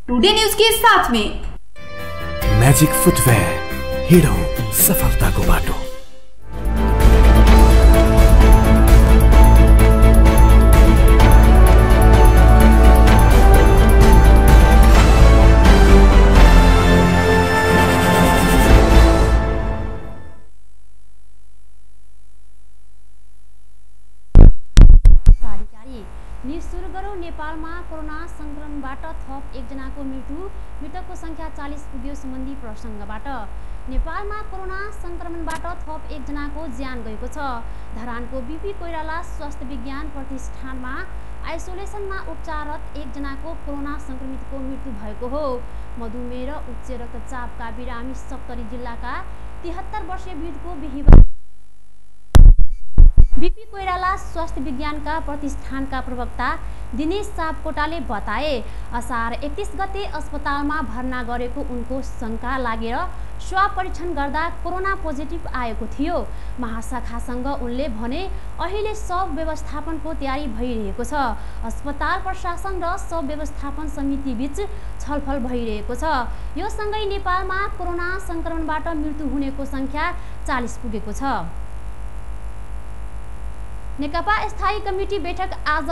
Today news के साथ में मैजिक फुटवेयर, हिडो सफलताको बाटो। सुरु गरौँ। नेपालमा कोरोना संक्रमणबाट थप एकजनाको मृतकको संख्या 40 पुग्यो। सम्बन्धी प्रसङ्गबाट नेपालमा कोरोना संक्रमणबाट थप एकजनाको ज्यान गएको छ। धरानको बीपी कोइराला स्वास्थ्य विज्ञान प्रतिष्ठानमा आइसोलेसनमा उपचाररत एकजनाको कोरोना संक्रमितको मृत्यु भएको हो। मधुमेह र उच्च रक्तचापका बिरामी सप्तरी जिल्लाका 73 वर्षीय वृद्धको बिहिबार बीपी कोइराला स्वास्थ्य विज्ञानका प्रतिष्ठानका प्रवक्ता दिनेश सापकोटाले बताए। असार 31 गते अस्पतालमा भर्ना गरेको उनको शङ्का लागेर स्वाब परीक्षण गर्दा कोरोना पोजिटिभ आएको थियो। महाशाखासँग उनले भने अहिले शव व्यवस्थापनको तयारी भइरहेको छ। अस्पताल प्रशासन र शव व्यवस्थापन समिति बीच छलफल भइरहेको छ। यो सँगै नेपालमा कोरोना संक्रमणबाट मृत्यु हुनेको संख्या 40 पुगेको छ। नेकपा स्थायी कमिटी बैठक आज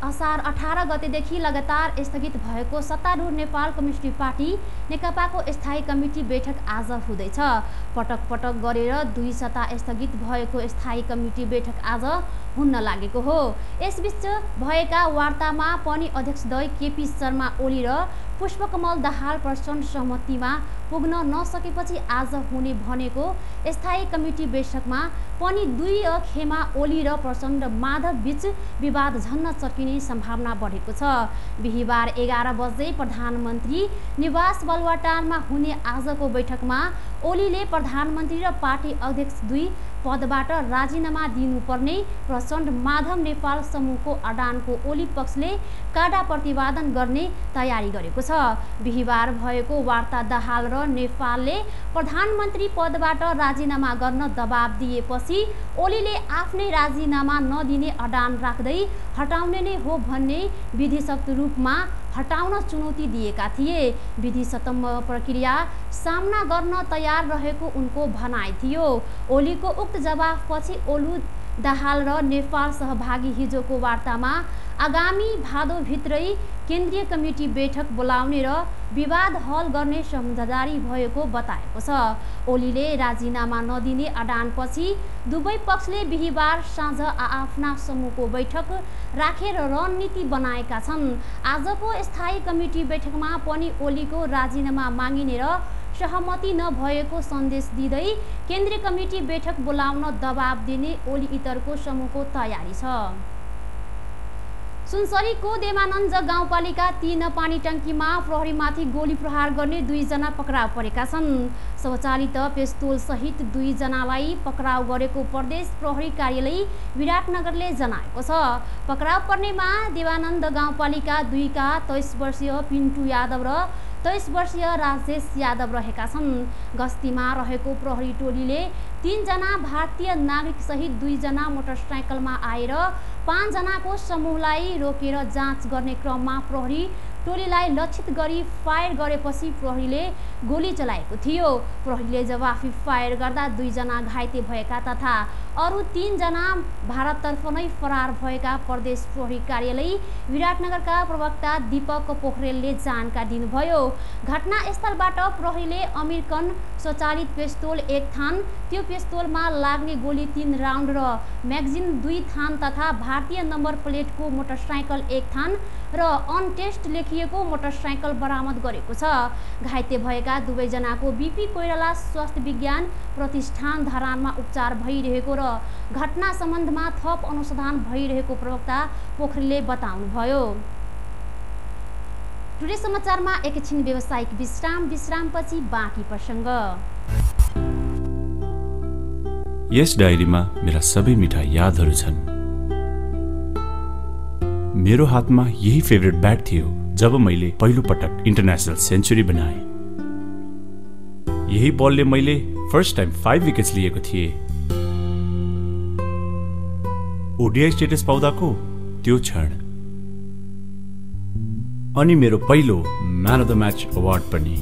असार 18 गतेदेखि लगातार स्थगित भएको सत्तारूढ नेपाल कम्युनिस्ट पार्टी नेकपाको स्थायी कमिटी बैठक आज हुँदैछ। पटक पटक गरेर 2 सता स्थगित भएको स्थायी कमिटी बैठक आज हुन लागेको हो। यसबीच भएका वार्तामा पनि अध्यक्षद्वय केपी शर्मा ओली र पुष्पकमल दाहाल प्रचण्ड सहमतिमा पुग्न नसकेपछि आज हुने भनेको स्थायी कमिटी बैठकमा पनि 2 खेमा ओली र प्रचण्ड माधव बीच विवाद झन्न चर्किने सम्भावना बढेको छ। बिहिबार 11 बजे प्रधानमन्त्री निवास बालुवाटारमा हुने आजको बैठकमा ओलीले प्रधानमन्त्री र पार्टी अध्यक्ष 2 पदबाट राजीनामा दिनुपर्ने प्रचण्ड माधव नेपाल समूहको अडानको ओली पक्षले काडा प्रतिवादन गर्ने तयारी गरेको छ। बिहिबार भएको वार्ता दाहाल र नेपालले प्रधानमन्त्री पदबाट राजीनामा गर्न दबाब दिएपछि ओलीले आफ्नै राजीनामा नदिने अडान राख्दै हटाउने नै हो भन्ने विधिशक्त रूपमा हटाउन चुनौती दिएका थिए। विधिशतम प्रक्रिया सामना गर्न तयार रहेको उनको भनाइ थियो। ओलीको उक्त जवाफपछि ओली दाहाल र नेपाल सहभागी हिजोको वार्तामा आगामी भादोभित्रै केन्द्रीय कमिटी बैठक बोलाउने र विवाद हल गर्ने सम्झौतारी भएको बताएको छ। ओलीले राजीनामा नदिने अडानपछि दुवै पक्षले बिहिबार साँझ आफ्ना समूहको बैठक राखेर रणनीति बनाएका छन्। आजको स्थायी कमिटी बैठकमा पनि ओलीको राजीनामा मागिने र सहमति नभएको सन्देश दिँदै केन्द्रीय कमिटी बैठक बोलाउन दबाब दिने ओली इतरको समूहको तयारी छ। सुनसरीको देवानन्द गाउँपालिका 3 पानी टङ्कीमा प्रहरीमाथि गोली प्रहार गर्ने 2 जना पक्राउ परेका छन्। स्वचालित पिस्तोल सहित 2 जनालाई पक्राउ गरेको प्रदेश प्रहरी कार्यालय विराटनगरले जनाएको छ। पक्राउ पर्नेमा देवानन्द गाउँपालिका 2 का 23 वर्षीय पिन्टु यादव र 23 वर्षीय राजेश यादव रहेका छन्। गस्तीमा रहेको प्रहरी टोलीले 3 जना भारतीय नागरिक सहित 2 जना मोटरसाइकलमा आएर 5 जनाको समूहलाई रोकेर जाँच गर्ने क्रममा प्रहरी टोलीलाई लक्षित गरी फायर गरेपछि प्रहरीले गोली चलाएको थियो। प्रहरीले जवाफी फायर गर्दा 2 जना घाइते भएका तथा अरू 3 जना भारततर्फ नै फरार भएका प्रदेश प्रहरी कार्यालय विराटनगरका प्रवक्ता दीपक पोखरेलले जानकारी दिनुभयो। घटनास्थलबाट प्रहरीले अमेरिकन स्वचालित पिस्तोल 1 थान, त्यो पिस्तोलमा लाग्ने गोली 3 राउन्ड र म्यागजिन 2 थान तथा भारतीय नम्बर प्लेटको मोटरसाइकल 1 थान र अनटेस्ट लेखिएको मोटरसाइकल बरामद गरेको छ। घाइते भएका 2 जनाको बीपी कोइराला स्वास्थ्य विज्ञान प्रतिष्ठान धरानमा उपचार भइरहेको र घटना सम्बन्धमा थप अनुसन्धान भइरहेको प्रवक्ता पोखरेलले बताउनुभयो। टुडे समाचारमा एकैछिन व्यावसायिक विश्रामपछि बाँकी प्रसङ्ग। यस डायरीमा मेरा सबै मिठा यादहरू छन्। मेरो हातमा यही फेभरेट ब्याट थियो जब मैले पहिलो पटक इन्टरनेसनल सेन्चुरी बनाए। यही बलले मैले फर्स्ट टाइम 5 विकेट्स लिएको थिएँ। ओडीआई स्टेटस पाउँदाको त्यो क्षण अनि मेरो पहिलो man of the match award पनि।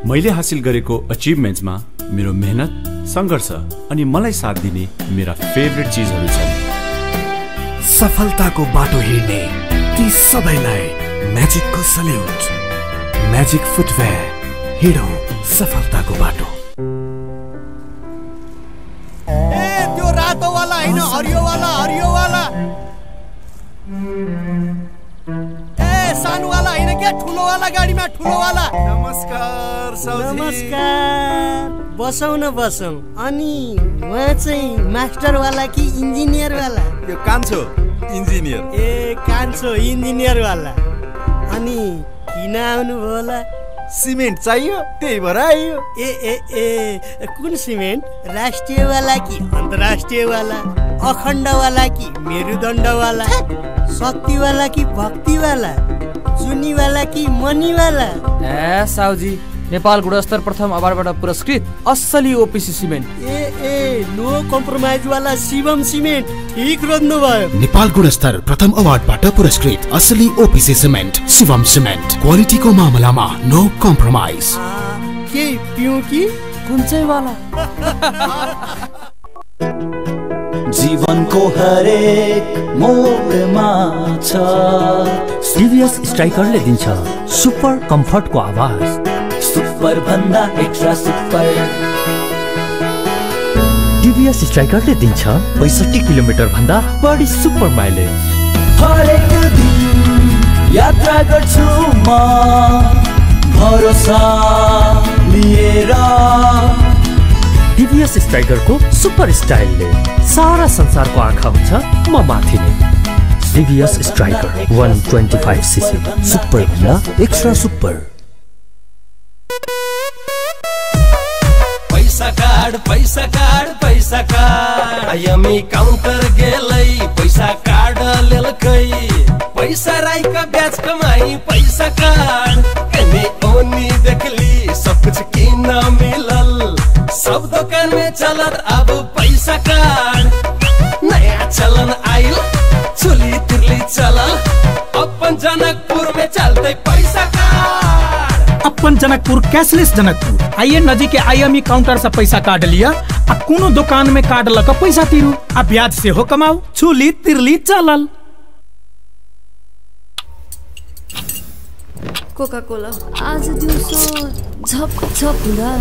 मैले हासिल गरेको अचिभमेन्ट्समा मेरो मेहनत, सङ्घर्ष अनि मलाई साथ दिने मेरा फेभरेट चिजहरू छन्। सफलताको बाटो हिँड्ने ती सबैलाई म्याजिकको सल्युट। म्याजिक फुटवेयर, हिँडौँ सफलताको बाटो। त्यो रातो वाला हैन, हरियो वाला, हरियो वाला। सानो वाला हैन के, ठुलो वाला गाडीमा ठुलो वाला। नमस्कार साउजी। नमस्कार। बसौँ न बसौँ। अनि उहाँ चाहिँ मास्टर वाला कि इन्जिनियर वाला? यो कान्छो इन्जिनियर। ए कान्छो इन्जिनियर वाला। अनि किन आउनु भयो होला? सिमेन्ट चाहियो, त्यही भएर आइयो। ए ए ए कुन सिमेन्ट? राष्ट्रिय वाला कि अन्तर्राष्ट्रिय वाला? अखण्ड वाला कि मेरुदण्ड वाला? शक्ति वाला कि भक्ति वाला? जुनी वाला कि मनी वाला? ए साउजी, नेपाल गुणस्तर प्रथम अवार्डबाट पुरस्कृत असली ओपिसी सिमेन्ट। ए नो कम्प्रोमाइज वाला शिवम सिमेन्ट। ठीक रोज्नु भयो। नेपाल गुणस्तर प्रथम अवार्डबाट पुरस्कृत असली ओपिसी सिमेन्ट शिवम सिमेन्ट। क्वालिटीको मामलामा नो कम्प्रोमाइज। के पिउँ कि कुन चाहिँ वाला? जीवनको हरेक मोडमा छ टिभीएस स्ट्राइकरले दिन्छ सुपर कम्फर्टको आवाज। सुपर भन्दा एक्स्ट्रा सुपर। टिभीएस स्ट्राइकरले दिन्छ 65 किलोमिटर भन्दा बढी सुपर माइलेज। हरेक दिन यात्रा गर्छु म भरोसा लिएर। टिभीएस स्ट्राइकरको सुपर स्टाइलले सारा संसारको आँखा हुन्छ म माथि नै। टिभीएस स्ट्राइकर 125cc सुपर भन्दा एक्स्ट्रा सुपर। पैसा कार्ड पैसा कार्ड पैसा कार्ड आइएमई काउन्टर गेलै पैसा कार्ड लेलकै। पैसा राईका ब्याज कमाई पैसा कार्ड। एनी ओनी देखली सब कुछ किन मिलल। सब दुकान में चलत अब पैसा कार्ड। नया चलन आइल चुली तिरली चलल। अपन जनकपुर में चलते पैसा कार्ड। अपन जनकपुर कैशलेस जनकपुर आइए नजीक आईएमई काउंटर से पैसा काट लिया। आ कोनो दुकान में कार्ड लग पैसा तिरू आ ब्याज से हो कमाऊ। छुली तिरली चलल। कोका कोला आज दिउँसो झप झप हुँदा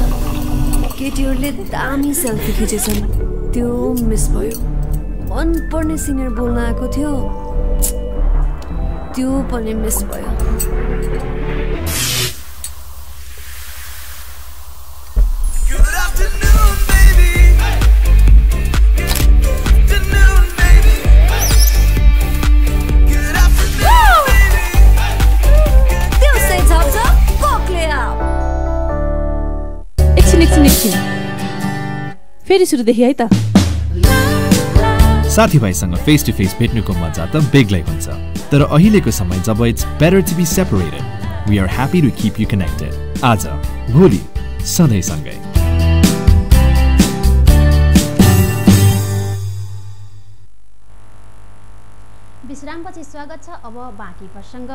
केटीहरूले दामी सेल्फी खिचेछन्। त्यो मिस भयो। मन पर्ने सिङ्गर बोल्न आएको थियो, त्यो पनि मिस भयो। फेरि सुरुदेखि है त। साथीभाइसँग फेस टु फेस भेट्नुको मजा त बेग्लै हुन्छ, तर अहिलेको समय जब it's better to be separated, we are happy to keep you connected. आज भोलि सधैँ सँगै। विश्रामपछि स्वागत छ। अब बाँकी प्रसङ्ग।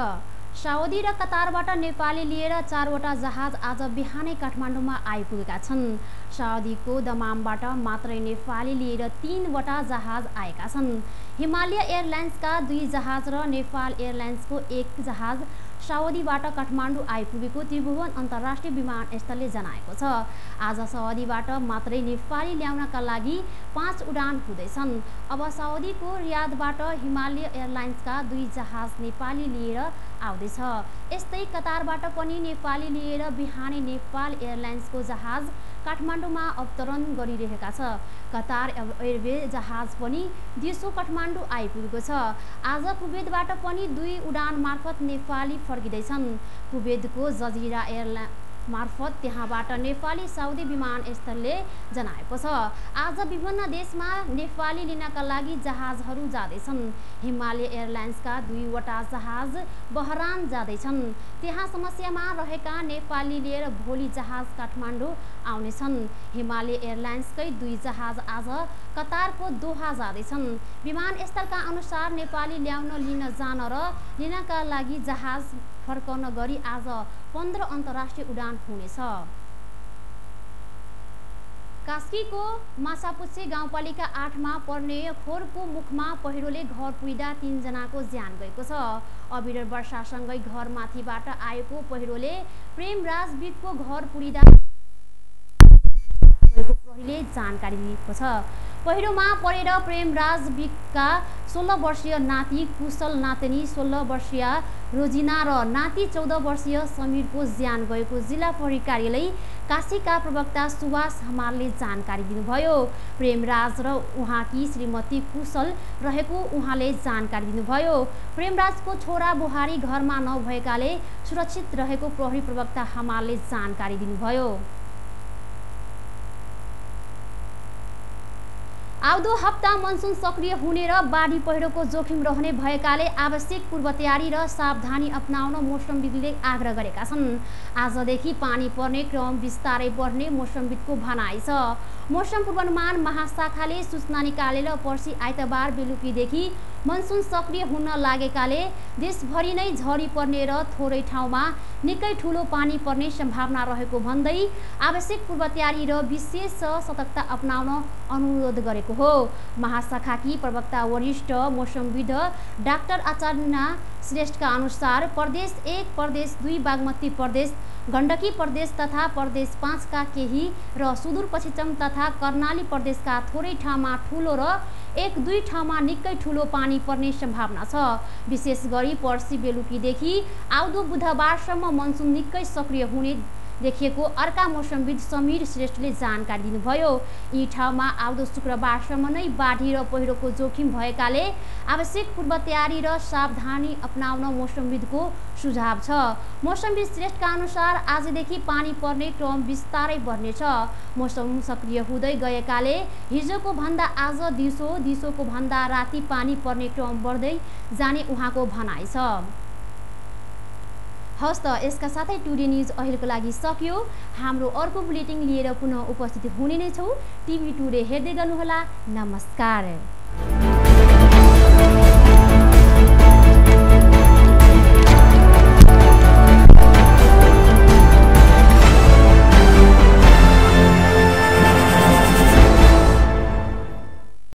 साउदी र कतारबाट नेपाली लिएर 4वटा जहाज आज बिहानै काठमाडौँमा आइपुगेका छन्। साउदीको दमामबाट मात्रै नेपाली लिएर 3वटा जहाज आएका छन्। हिमालय एयरलाइन्सका 2 जहाज र नेपाल एयरलाइन्सको 1 जहाज साउदीबाट काठमाडौँ आइपुगेको त्रिभुवन अन्तर्राष्ट्रिय विमानस्थलले जनाएको छ। आज साउदीबाट मात्रै नेपाली ल्याउनका लागि 5 उडान हुँदैछन्। अब साउदीको रियादबाट हिमालय एयरलाइन्सका 2 जहाज नेपाली लिएर आउँदैछ। यस्तै कतारबाट पनि नेपाली लिएर बिहानै नेपाल एयरलाइन्सको जहाज काठमाडौँमा अवतरण गरिरहेका छ। कतार एयरवेज जहाज पनि दिउँसो काठमाडौँ आइपुगेको छ। आज कुवेतबाट पनि 2 उडान मार्फत नेपाली फर्किँदैछन्। कुवेतको जजिरा एयरलाइन मार्फत त्यहाँबाट नेपाली साउदी विमानस्थलले जनाएको छ। आज विभिन्न देशमा नेपाली लिनका लागि जहाजहरू जाँदैछन्। हिमालय एयरलाइन्सका 2वटा जहाज बहरान जाँदैछन्। त्यहाँ समस्यामा रहेका नेपाली लिएर भोलि जहाज काठमाडौँ आउनेछन्। हिमालय एयरलाइन्सकै 2 जहाज आज कतारको दोहा जाँदैछन्। विमानस्थलका अनुसार नेपाली ल्याउन लिन जान र लिनका लागि जहाज फर्कन गरी आज 15 अन्तर्राष्ट्रिय उडान हुनेछ। कास्कीको माछापुच्छे गाउँपालिका 8मा पर्ने खोरको मुखमा पहिरोले घर पुग्दा 3 जनाको ज्यान गएको छ। अविरल वर्षासँगै घरमाथिबाट आएको पहिरोले प्रेमराज बिटको घर पुरिदा प्रहरीले जानकारी दिएको छ। पहिरोमा परेर प्रेमराज बिटका 16 वर्षीय नाति कुशल, नातिनी 16 वर्षीय रोजिना र नाति 14 वर्षीय समीरको ज्यान गएको जिल्ला प्रहरी कार्यालय काशीका प्रवक्ता सुभाष हमालले जानकारी दिनुभयो। प्रेमराज र उहाँकी श्रीमती कुशल रहेको उहाँले जानकारी दिनुभयो। प्रेमराजको छोरा बुहारी घरमा नभएकाले सुरक्षित रहेको प्रहरी प्रवक्ता हमालले जानकारी दिनुभयो। आउँदो हप्ता मनसुन सक्रिय हुने र बाढी पहिरोको जोखिम रहने भएकाले आवश्यक पूर्वतयारी र सावधानी अपनाउन मौसमविदले आग्रह गरेका छन्। आजदेखि पानी पर्ने क्रम बिस्तारै बढ्ने मौसमविदको भनाइ छ। मौसम पूर्वानुमान महाशाखाले सूचना निकालेर पर्सि आइतबार बेलुकीदेखि मनसुन सक्रिय हुन लागेकाले देशभरि नै झरी पर्ने र थोरै ठाउँमा निकै ठुलो पानी पर्ने सम्भावना रहेको भन्दै आवश्यक पूर्वतयारी र विशेष सतर्कता अपनाउन अनुरोध गरेको हो। महाशाखाकी प्रवक्ता वरिष्ठ मौसमविद डाक्टर आचार्य श्रेष्ठका अनुसार प्रदेश 1, प्रदेश 2, बागमती प्रदेश, गण्डकी प्रदेश तथा प्रदेश 5 का केही र सुदूरपश्चिम तथा कर्णाली प्रदेशका थोरै ठाउँमा ठुलो र 1-2 ठाउँमा निकै ठुलो पानी पर्ने सम्भावना छ। विशेष गरी पर्सि बेलुकीदेखि आउँदो बुधबारसम्म मनसुन निकै सक्रिय हुने देखिएको अर्का मौसमविद समीर श्रेष्ठले जानकारी दिनुभयो। यी ठाउँमा आउँदो शुक्रबारसम्म नै बाढी र पहिरोको जोखिम भएकाले आवश्यक पूर्वतयारी र सावधानी अपनाउन मौसमविदको सुझाव छ। मौसमविद श्रेष्ठका अनुसार आजदेखि पानी पर्ने क्रम बिस्तारै बढ्नेछ। मौसम सक्रिय हुँदै गएकाले हिजोको भन्दा आज दिउँसो, दिउँसोको भन्दा राति पानी पर्ने क्रम बढ्दै जाने उहाँको भनाइ छ। हस् त यसका साथै टुडे न्युज अहिलेको लागि सकियो। हाम्रो अर्को बुलेटिन लिएर पुनः उपस्थित हुने नै छौँ। टिभी टुडे हेर्दै गर्नुहोला। नमस्कार।